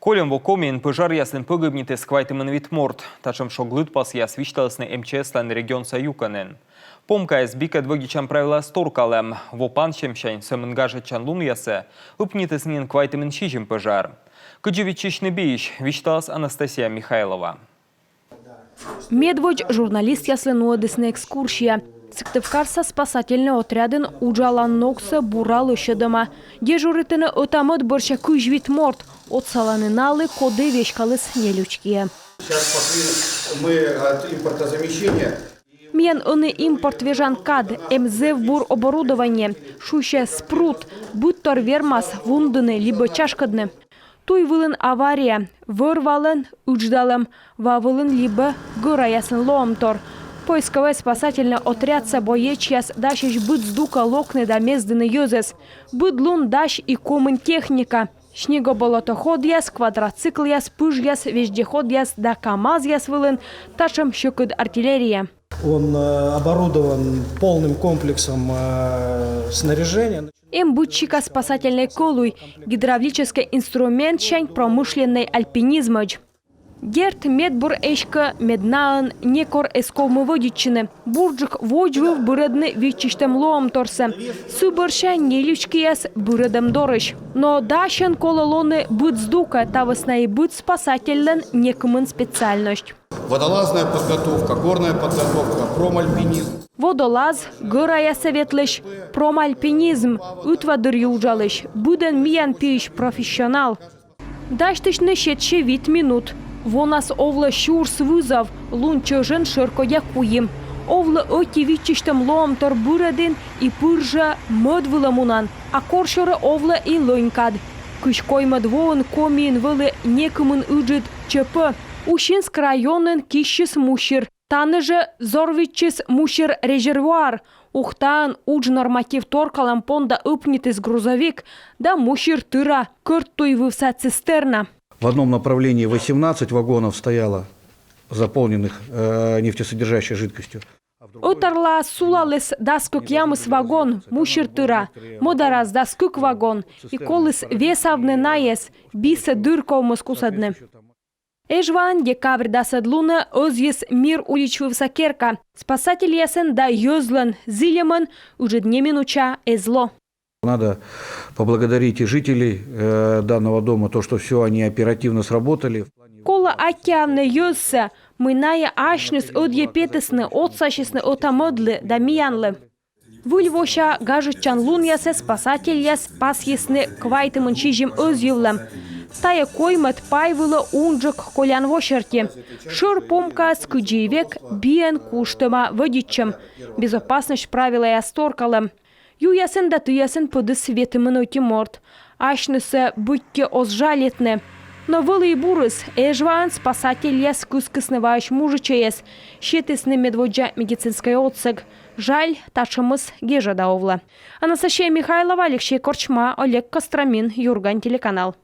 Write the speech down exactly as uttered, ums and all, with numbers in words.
Кольӧм во Комиын пӧжаръяслӧн погибнитіс квайтымын вит морт. Татшӧм шог лыдпасъяс висьталісны М Ч С-лӧн регионса юкӧнын. Помкаыс бикӧд вӧдитчан правилаяс торкалӧм. Во пансьӧмсянь сӧмын гажӧдчан лунъясӧ ыпнитіс нин квайтымын сизим пӧжар. Кыдзи виччысьны биысь, висьталас Анастасия Михайлова. Медводз журналистъяслы нуӧдісны экскурсия. Сыктывкарса спасательнӧй отрядын уджалан ногсӧ бура лӧсьӧдӧма. Дежуритӧны ӧта-мӧд бӧрся кызь вит морт. Отсалӧны налы, коді веськаліс нелючкиӧ. Сейчас пошли мы от импортозамещения. Миян ӧні импорт вежан кад, эм зэв бур оборудование, шусьӧ спрут, быдтор вермас вундыны либӧ чашкӧдны. Туй вылын авария, вӧр-валӧн ыдждалӧм, ва вылын либӧ гӧраясын лоӧмтор. Поисковӧй-спасательнӧй отрядса боечьяс дасьӧсь быд здукӧ локны да мездыны йӧзӧс. Быд лун дась и комын техника. Снегоболотоходъяс, квадроциклъяс, пыжъяс, вездеходъяс да КамАЗъяс вылын татшӧм сьӧкыд артиллерия. Он, э, оборудован полным комплексом, э, снаряжения. Эм быд сикас спасательнӧй кӧлуй, гидравлическӧй инструментсянь промышленнӧй альпинизмӧдз. Дерт, медбур эськӧ, мед наӧн некор эз ковмы вӧдитчыны. Бурджык водзвыв бырӧдны виччысьтӧм лоӧмторсӧ. Сы бӧрся нелючкияс бырӧдӧм дорысь. Но дасьӧн колӧ лоны быд здукӧ, та вӧсна и быд спасательлӧн некымын специальность. Водолазная подготовка, горная подготовка, промальпинизм. Водолаз, гӧраясӧ ветлысь, промальпинизм, ытва дырйи уджалысь, быдӧн миян пиысь профессионал. Дасьтысьны сетсьӧ вит минут. Вонас овлӧ сюрс вызов, лун чӧжӧн шӧркодя куим. Овлӧ ӧти виччысьтӧм лоӧмтор бырӧдін и пыр жӧ мӧд вылӧ мунан, а корсюрӧ овлӧ и лӧнькад. Кызь коймӧд воын Комиын вӧлі некымын ыджыд Ч П. Усинск районын киссис мусир. Тані жӧ взорвитчис мусир резервуар. Ухтаын удж норматив торкалӧм понда ыпнитіс грузовик да мусир тыра кӧрт туйвывса цистерна. В одном направлении восемнадцать вагонов стояло, заполненных, э, нефтесодержащей жидкостью. Ӧтарла сулаліс дас кӧкъямыс вагон мусир тыра, мӧдарас дас кык вагон, и коліс весавны найӧс, бисӧ дыр ковмис кусӧдны. Эжваын декабрь дасӧд лунӧ ӧзйис Мир улич вывса керка. Спасательяслӧн да йӧзлӧн зільӧмӧн ыджыд неминуча эз ло. Надо поблагодарить и жителей, э, данного дома, то, что всё они оперативно сработали. Колӧ аттьӧавны йӧзсӧ, мый найӧ асьныс ӧдйӧ петісны, отсасисны ӧта-мӧдлы да миянлы. Выль вося гажӧдчан лунъясӧ спасательяс пасйисны квайтымын сизим ӧзйывлӧм. Тайӧ коймӧд пай вылӧ унджык колян во серти. Шӧр помкаыс кыдзи и век биӧн куштӧма вӧдитчӧм, безопасность правилаяс торкалӧм. Юясын да тыясын пӧдіс ветымын ӧти морт. Асьнысӧ быттьӧ оз жалитны. Но вӧлі и бурыс: Эжваын спасательяс кыскисны ваысь мужичӧйӧс, сетісны медводдза медицинскӧй отсӧг. Жаль, татшӧмыс гежӧда овлӧ. Анастасия Михайлова, Алексей Корчма, Олег Костромин, Юрган телеканал.